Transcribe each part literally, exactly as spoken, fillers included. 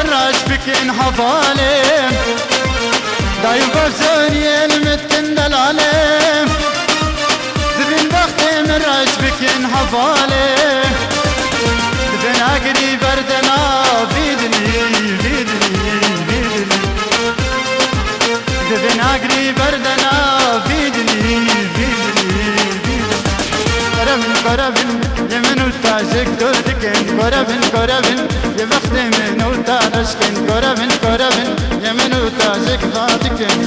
Reş bikin hevalê, dayim baş zor yê li min dikin delalê. Divin bextê min reş bikin hevalê. Divin agirî berde nav vî dilî, vî dilî, vî dilî. Divin agirî berde nav vî dilî, vî dilî, vî dilî. Korevin, korevin, yê min û tajik dor dikin. Korevin, korevin, yê bextê min û ta reşkin. Korevin, korevin, yê min û tajik va dikin.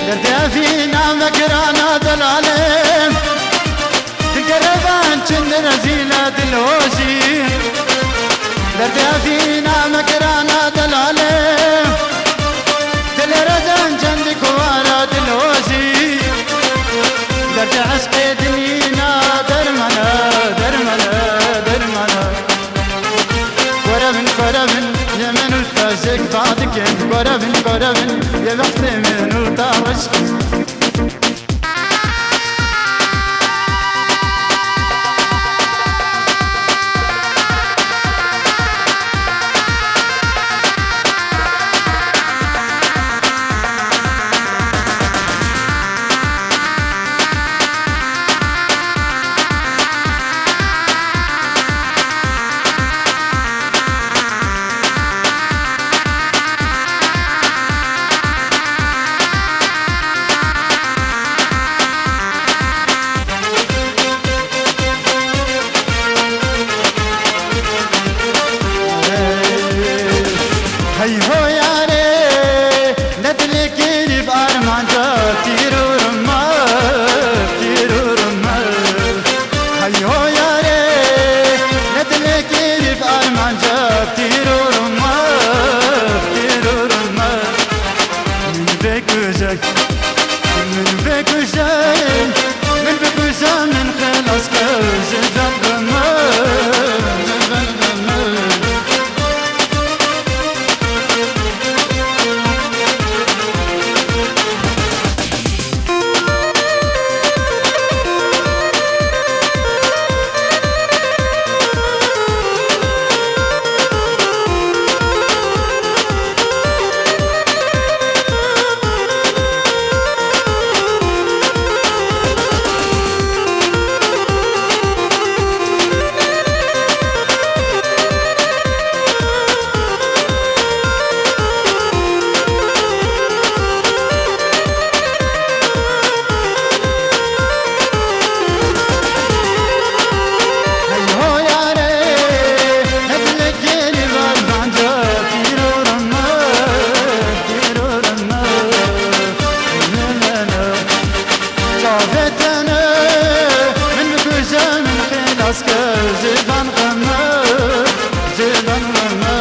Derdê evîna me girana delalê. Di gerevan çin rezîle dilozî. Derdê evîna me girana delalê. Dilê rezan çend kuwara dilozî. Derdê eşqê dinîna dermana, dermana, dermana. Korevin, korevin, yê min û tajik va dikin. Korevin, korevin, yê bextê min û ta reşkin. Hey ho yarê, ne dilê kirî bi armanca tîr û rima, tîr û rima. Hey ho yarê, ne dilê kirî bi armanca tîr û rima, tîr û rima. Min vekujek, min vekujek, min bikuje, min xilas ke ji van xeme, ji van xeme. Çavê te ne, min bikuje, min xilas ke, ji van xeme, ji van xeme.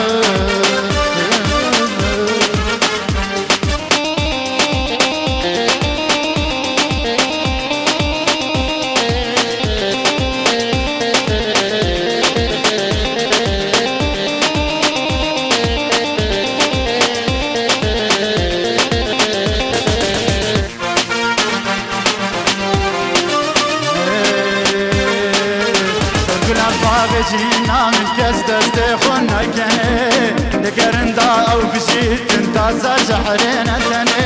Sorgulan bavê jîna min kes destê xwe nekene. Digerin da ew bijîtin taza jehrê nedene.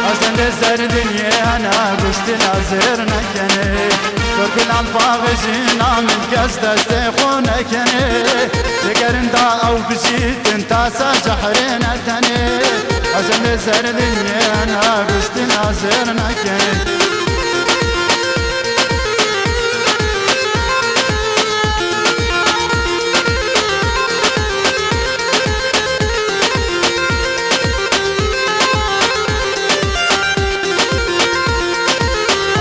Azendê ser dinyê hena guştina zêr nekene. Sorgulan bavê jîna min kes destê xwe nekene. Digerin da ew bijîtin taza jehrê nedene. Azendê ser dinyê hena guştina zêr nekene.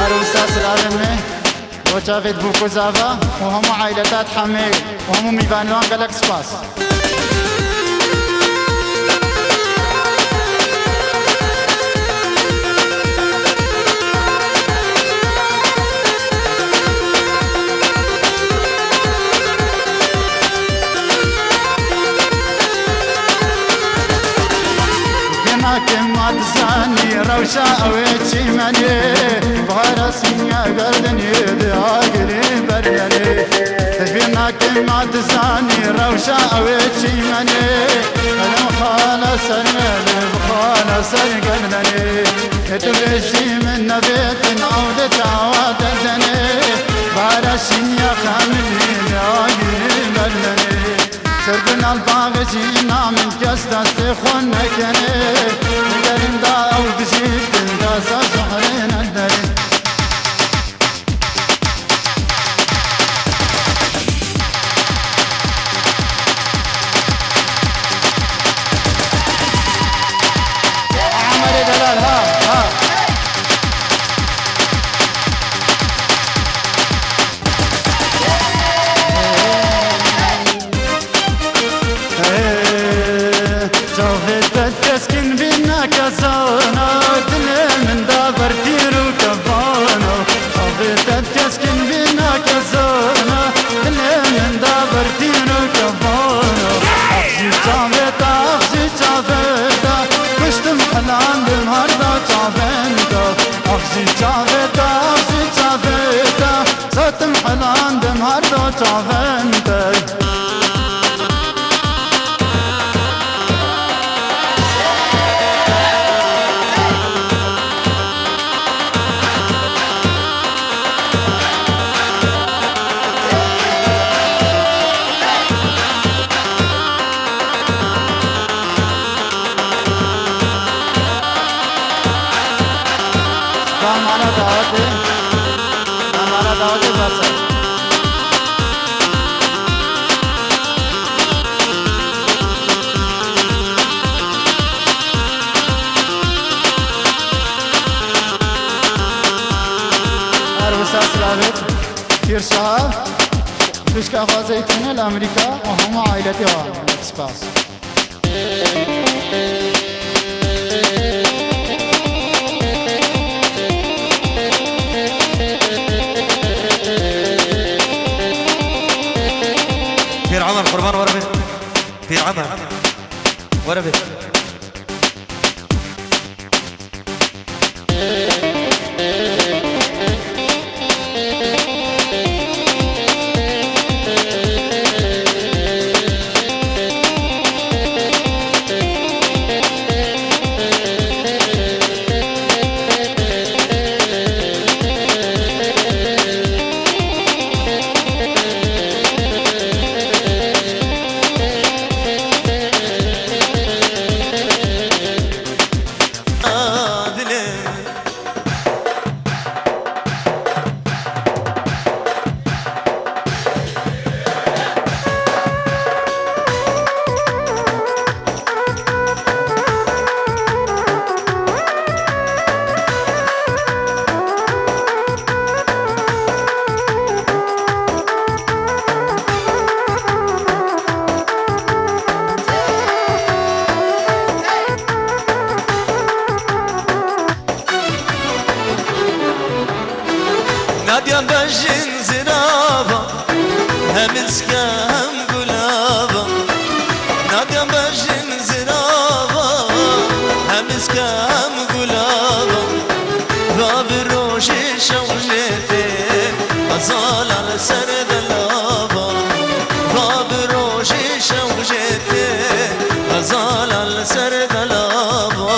Her wisa silavên me bo çavê dibû ku zava û hemû aîleta dihemê û hemû mîvandan gelek spas. Dizanî rewşa ew ê çîmenê, bihara sînya gerdinê di agirê bermenê. Tevî nakim ma dizanî rewşa ew ê çîmenê. Elim xala ser, elim xala ser gerdenê. Ê tu bêjî min nevêtin ew di çawa derdenê. Bihara sînya xemilî di agirê bermenê. Ser bi nal baxê jîna min kes destê xwe nekene. Nigerin da ew bijîtin da ser zuhrê nedere. Amerê delal ha, ha. Çavê te keskin bîna kezana, dilê min da ber tîr û kevana. Çavê te keskin bîna kezana, dilê min da ber tîr û kevana. Ax jî çavê te, ax jî çavê te, kuştim, hilandim her da çavên te. Ax jî çavê te, ax jî çavê te, setim, hilandim her da çavên te. Tamam, ana dawetê. Tamam, ana dawetê bas e. Her wisa silavêt Pîr Şaha, pişka xwe Zeytûnê li Amerîka û hemû aîletê wan. Spas. Pîr Emer, qurban were bê. Pîr Emer. Were bê. Nadiya bejin zirava, hem miske hem gulava. Nadiya bejin zirava, hem miske hem gulava. Va bi rojê şew jê tê, xezala li ser delava. Va bi rojê şew jê tê, xezala li ser delava.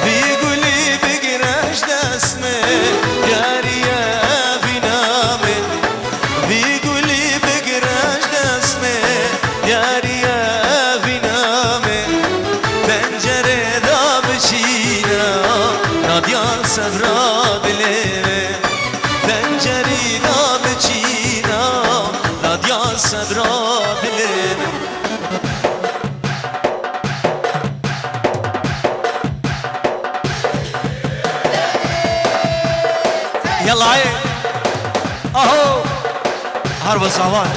Vî gulî bigire ji dest min, yariye vîna min. Vî gulî bigire ji dest min, yariye vîna min. Pencerê da biçîna, nadiya li sedra dilê min. Pencerî da biçîna, nadiya li sedra dilê min. Yela ê. Aho. Her wisa wan.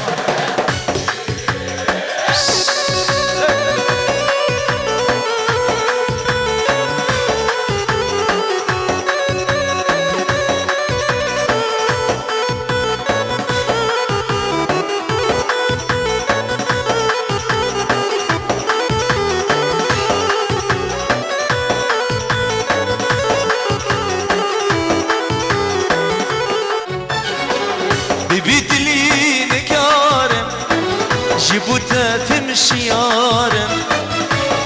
şiyar im,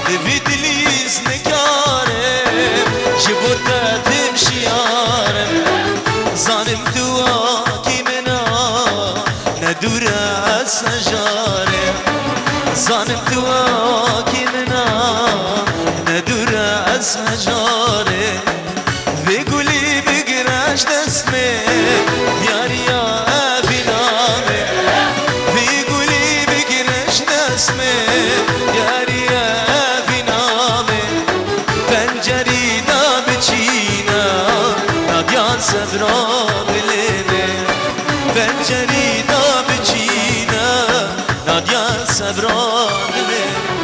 bi vî dilî ez nikarim ji bo te bim şiyar im. Zanim tu akî min a, ne dûr e ez hejar im. Zanim tu akî min a, ne dûr e ez hejar im. Vê gulî bigire ji dest min, diyariya evîna min. Vê gulî bigire ji dest min, diyariya evîna min. Pencerî da biçîne, nadiya sebra dilê min. Pencerî da biçîne, nadiya sebra dilê min.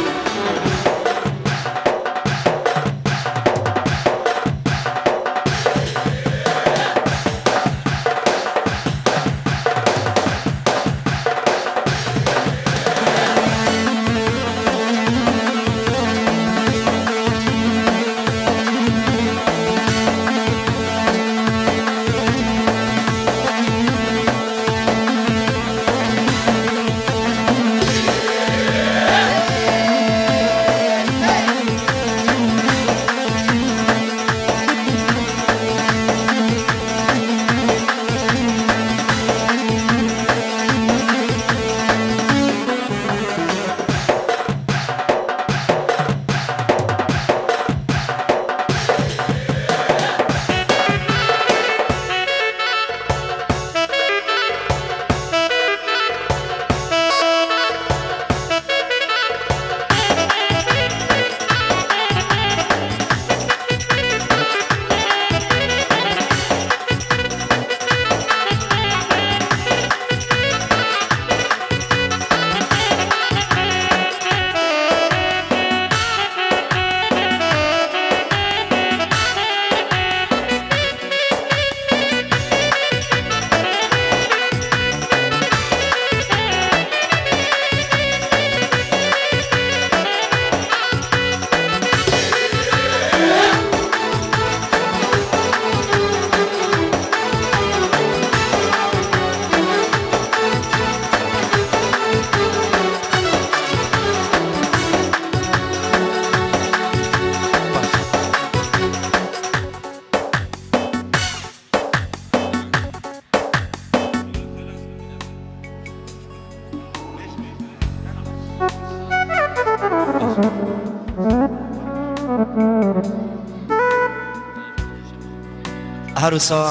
Her wisa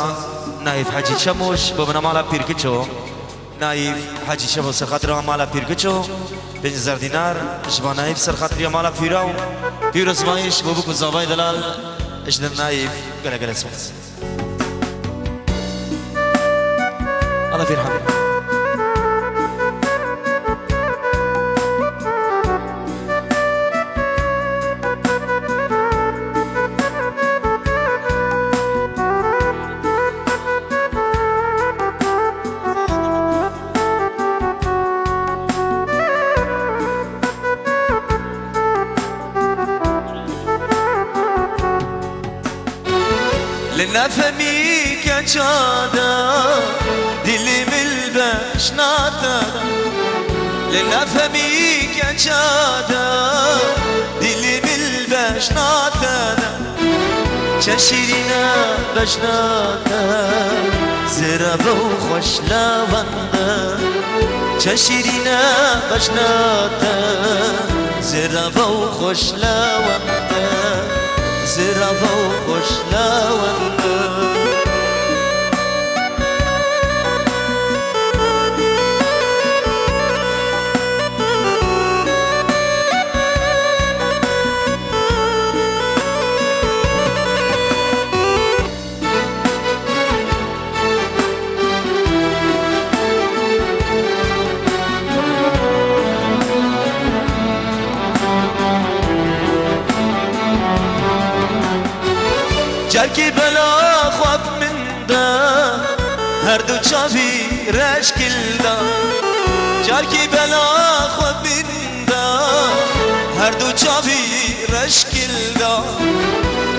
Naîf Hecî Çemoş bo bina mala Pîrkiço. Naîf Hecî Çemoş ser xatira mala Pîrkiço. Pênc hezar dînar ji ba Naîf ser xatiriya mala Pîra û pîrozmayîş bo bûk û zavayê delal ji Naîf gelek gelek spas. Allah bir hamd. Li nefemî keça de dilî min li beşna te de. Li nefemî keça de dilî min li beşna te de. Çe şîrîn e beşna te, zêreve û xweş lewende. Çe şîrîn e beşna te, zêreve û xweş lewende. Zêreve û xweş lewende. Carkî bela xwe bi min de, her du çavî reşkil da. Carkî bela xwe bi min de, her du çavî reşkil da.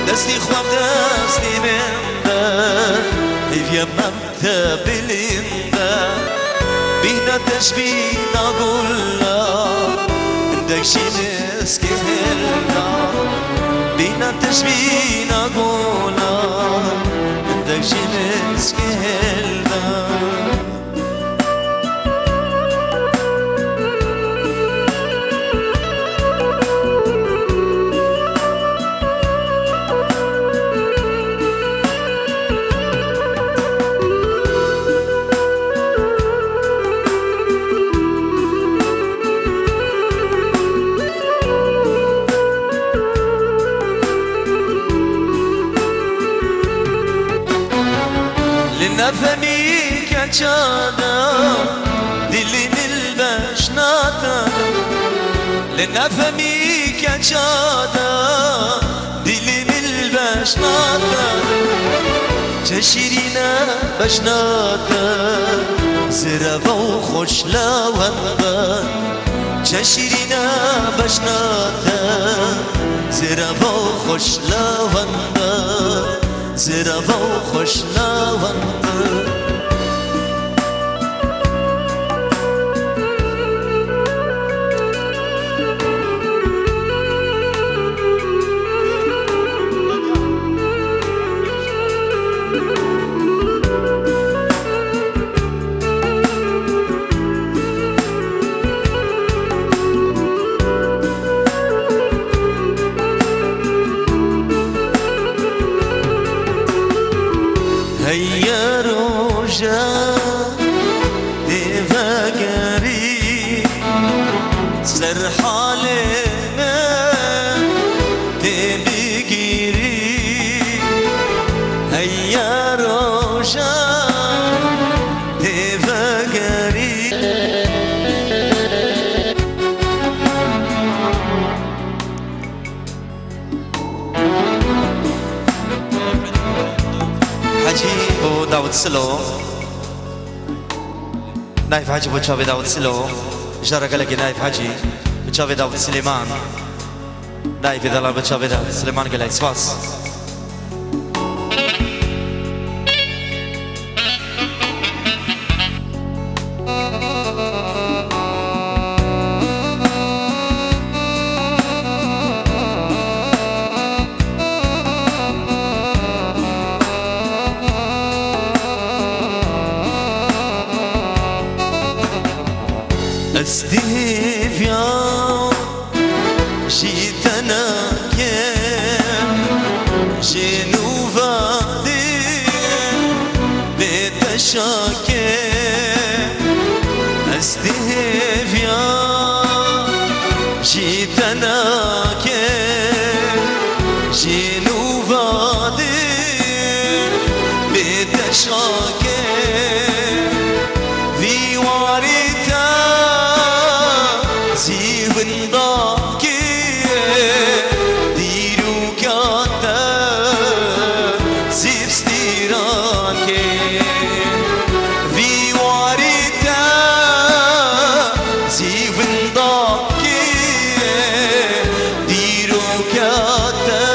Destî xwe bi destî min de, hêviye me bi te bilind e. Bîhna te ji bîna gula, min Dek jî miskê hilda, bîna tijbîna gola, dek jî miskê hilda. Li nefemî keça de, dilî min beşnate. Li nefemî keça de, dilî min beşnate. Çe şîrîne beşnate, zireve û xweş lewende. Çe şîrîne beşnate, zireve û xweş lewende. Zireve û xweş lewende. Heye roje tê vegerî, ser halê me tê bigirî. Heye roje tê vegerî. Hecî bo Dawid Silo. Naîf Hecî bo çavê Dawid Silo. Jara gelekî Naîf Hecî bo çavê Dawid Silêman. Naîfê delal bo çavê Dawid Silêman, gelek spas. Ez dihêviya jî tenake, jê nûvadê bê teşake. Ez dihêviya jî tenake, jê nûvadê bê teşake. Vî warî te zî windakê, dîroka te zî stîrakê. Vî warî te zî windakê, dîroka te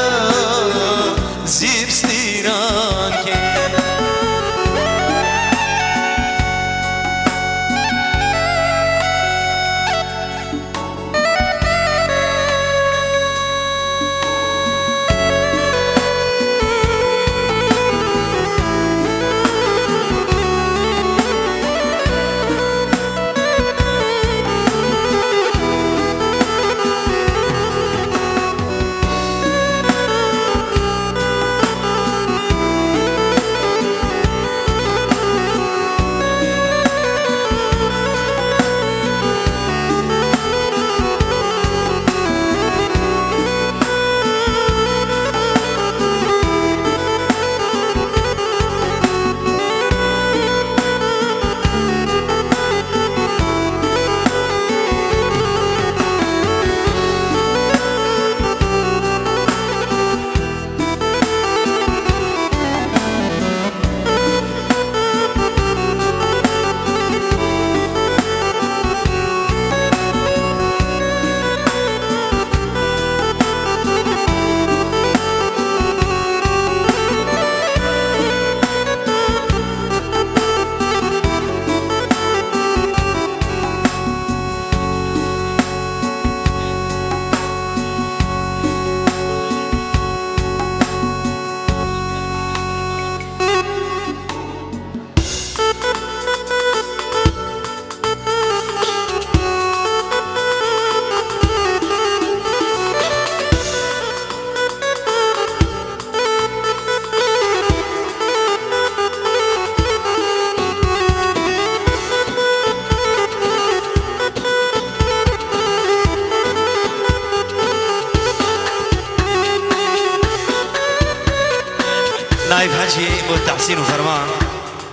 Hecî bo Tehsîn û Ferman.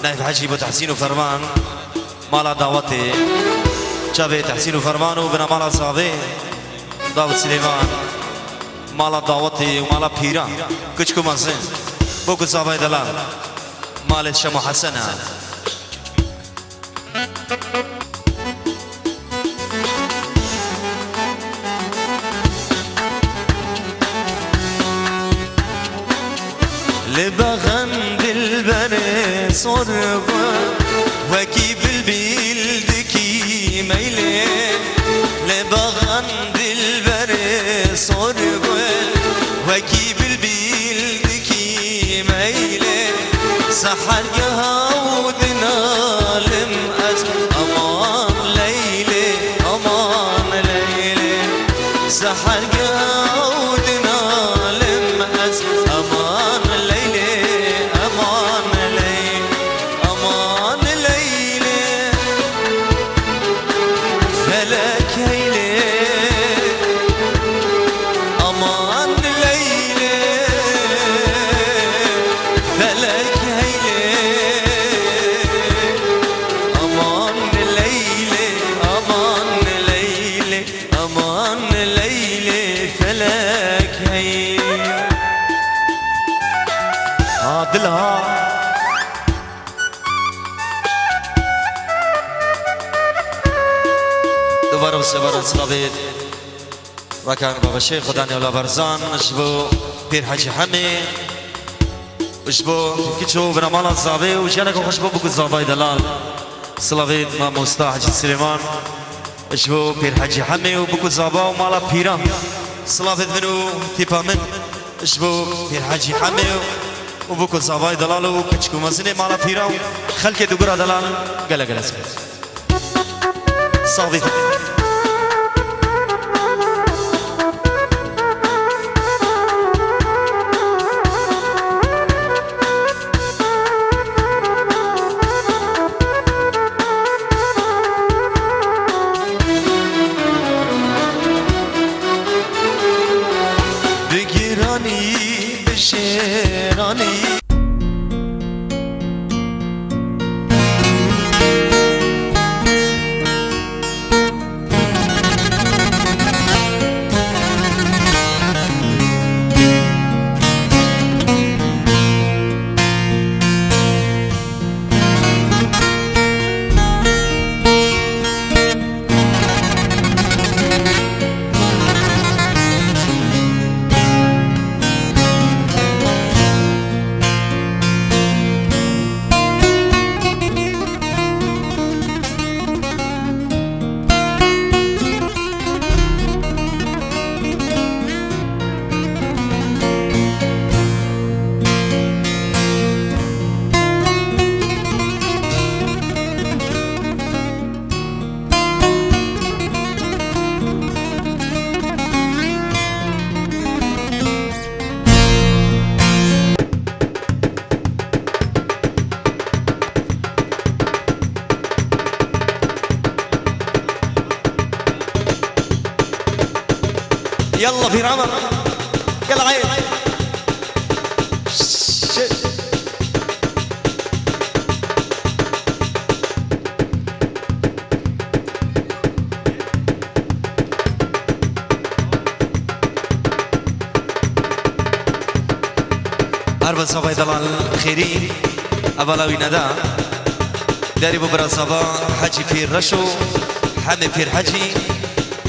Nayf Hecî bo Tehsîn û Ferman. Mala dawetê. Çavê Tehsîn û Ferman û binamala zavê. Dawet Silêman. Mala dawetê û mala pîran. Kiçik û mezin. Bo ku zavay delal. Malê Şemo Hesen e. Li bexan dilberê sor bû, wekî bilbîl dikî meylê. Li bexan dilberê sor bû, wekî bilbîl dikî meylê. Sehergeha û dinalim ez, aman Leylê, aman Leylê. Sehergeha û dinalim ez, aman Leylê, aman Leylê, aman Leylê. Felek heylê, aman Leylê. Felek heylê, aman Leylê, aman Leylê, aman Leylê, felek heylê. Ha, dil ha. Dubare û sêbare silavê Rakan Babeşê, Xwedanê Ola Barzan, ji bo Pîr Hecî Hemê, ji bo Kiço Binamala Zavê û jiyaneke xweş bo Bûk û Zavay Delal. Silavê Mamosta Hecî Silêman, ji bo Pîr Hecî Hemê û Bûk û Zava û mala pîran. Silavê min û tîpa min, ji bo Pîr Hecî Hemê û Bûk û Zavay Delal û kiçik û mezinê mala pîran û xelkê Dugura Delal. Gele gele spas. Sax bît. Bi giranî, bi şêranî. يلا في رمضان. يلا عيل. Erva zavay delal xêrî, evala wî neda. Derî bo bira zava Hecî Pîr Reşo, Hemê Pîr Hecî,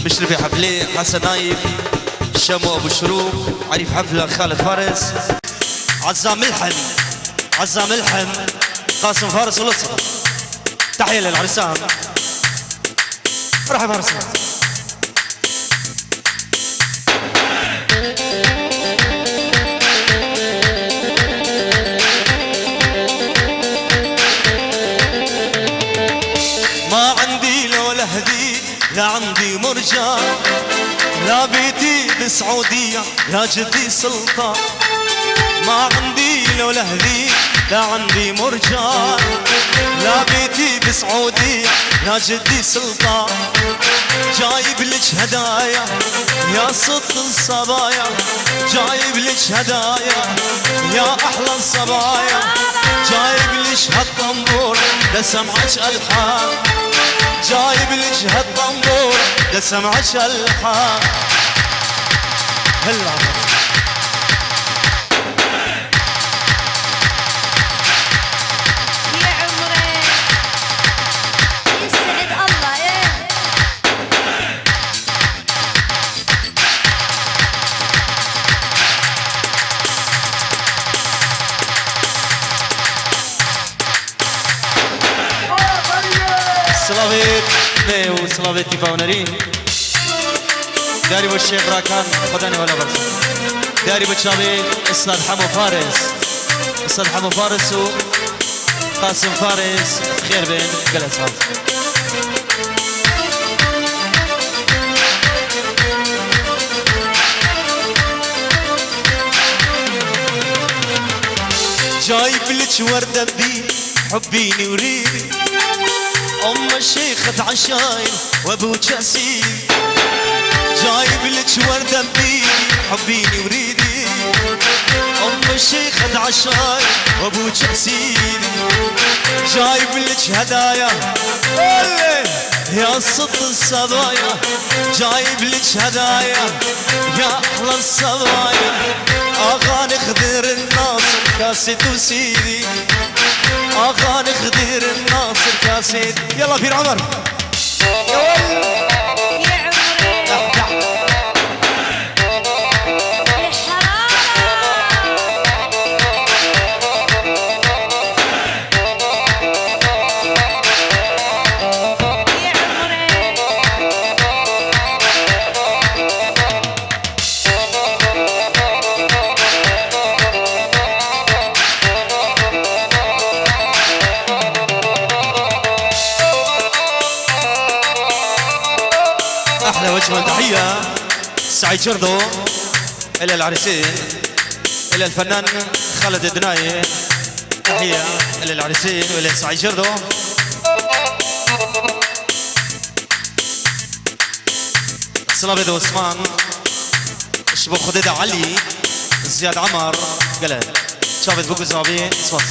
Mişrifê heflê Hesen Nayîb, Şemo Ebu Şurû, Erîf hefla Xalid Faris, Ezza Milhem, Ezza Milhem, Qasim Faris Ulusu. Tehiye lil Ersan. Merhaba Ersan. ما عندي لو لهدي، لا عندي مرجان، لا بيتي بالسعودية، لا جدي سلطان. ما عندي لو لهدي لا عندي مرجان، لا بيتي بسعودية، لا جدي سلطان. جايب لك هدايا يا ست الصبايا، جايب لك هدايا يا أحلى الصبايا. جايب لك هالطنبور لسمعك ألحان، جايب لك هالطنبور لسمعك ألحان. هلا. يا عمري، يسعد الله، إيه. Slavê nê û slavê tîpa hunerî. Diyarî bo Şêx Rakan, Xwedê nê wela berse. Diyarî bo çavê Ustad Hemo Faris. Ustad Hemo Faris û Qasim Faris, xêr bên, gelek spas. جايب لك وردة بي حبيني وريدي، أم الشيخة عشاير وأبوك أسيدي. جايب لك وردة بي حبيني وريدي، أم الشيخة عشاير وأبوك أسيدي. جايب لك هدايا، يا ست الصبايا، جايب لك هدايا يا أحلى الصبايا. أغاني خضر الناصر كاسيت وسيدي، أغاني خضر الناصر كاسيت. يلا فين عمر؟ يا ول. يا عمري. دح، دح. الحرارة. يا عمري. أحلى وأجمل تحية. سعيد جردو إلى العريسين، إلى الفنان خالد الدناية. تحية إلى العريسين وإلى سعيد جردو. Silavê de Osman, ji bo Xwedê de Elî, Ziyad Emar, gele. Çavêt biguzavî, spas.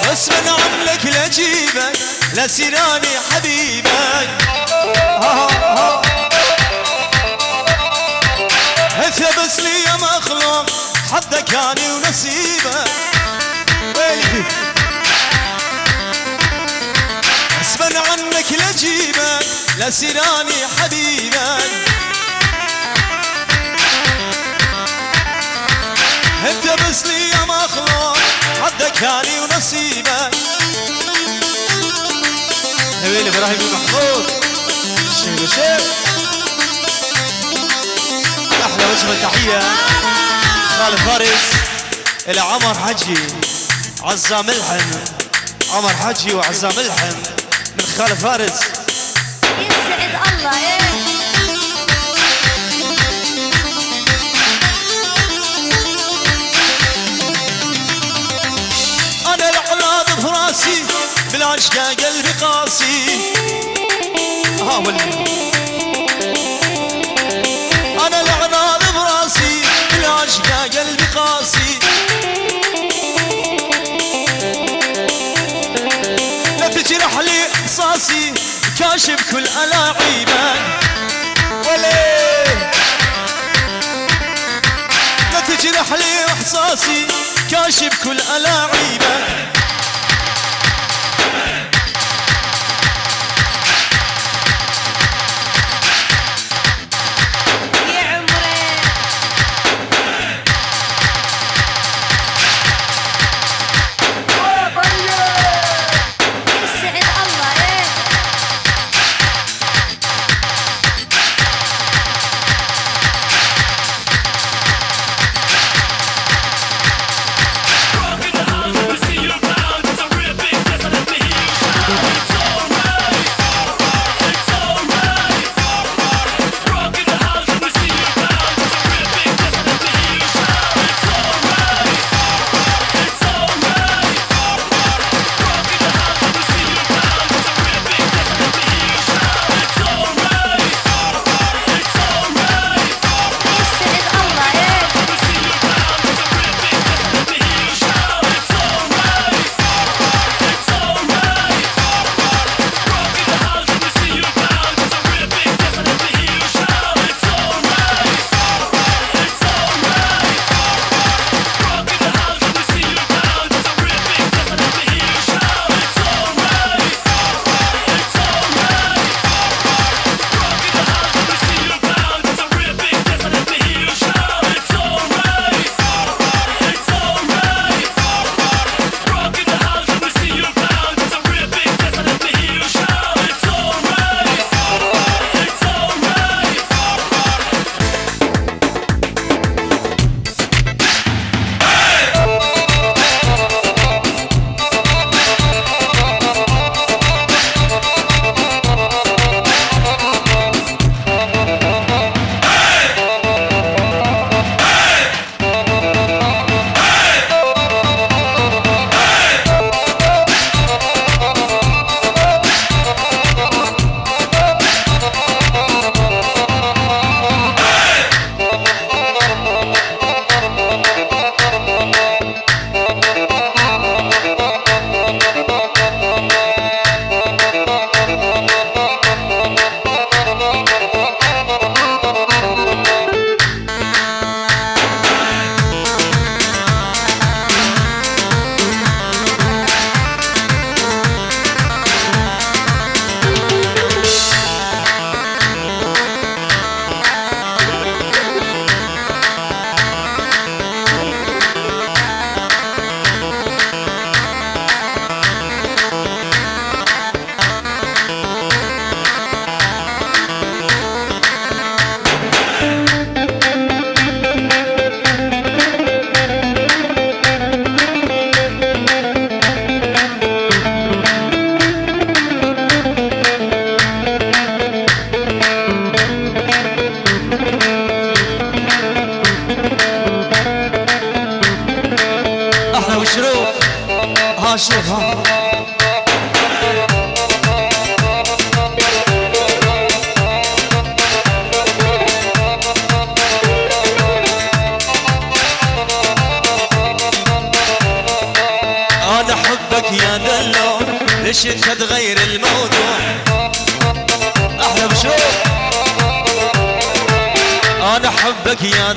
غصبا عنك لجيبك، لسيراني حبيبك. ها، ها، ها. هث بس لي يا مخلوق، حدك أنا ونصيبك. ويلي. غصبا عنك لجيبك، لسيراني حبيبك. انت بس لي يا مخلوق، حدك أنا ونصيبك. هويل إبراهيم محمود. شيلو شيل. أحلى وجبة تحية. خالد فارس. إلى عمر حجي. عزام ملحم. عمر حجي وعزام ملحم. من خالد فارس. يسعد الله، إيه. أنا العناد براسي، بالعشقة قلبي قاسي. ها ولي. أنا العناد براسي، بالعشقة قلبي قاسي. لا تجرح لي إحساسي، كاشف كل ألاعيبك. وليه. لا تجرح لي إحساسي، كاشف كل ألاعيبك. يا عمري. شوف ها. أنا حبك يا دلوع، ليش أنت تغير الموضوع؟ أحلى بشوق. أنا حبك يا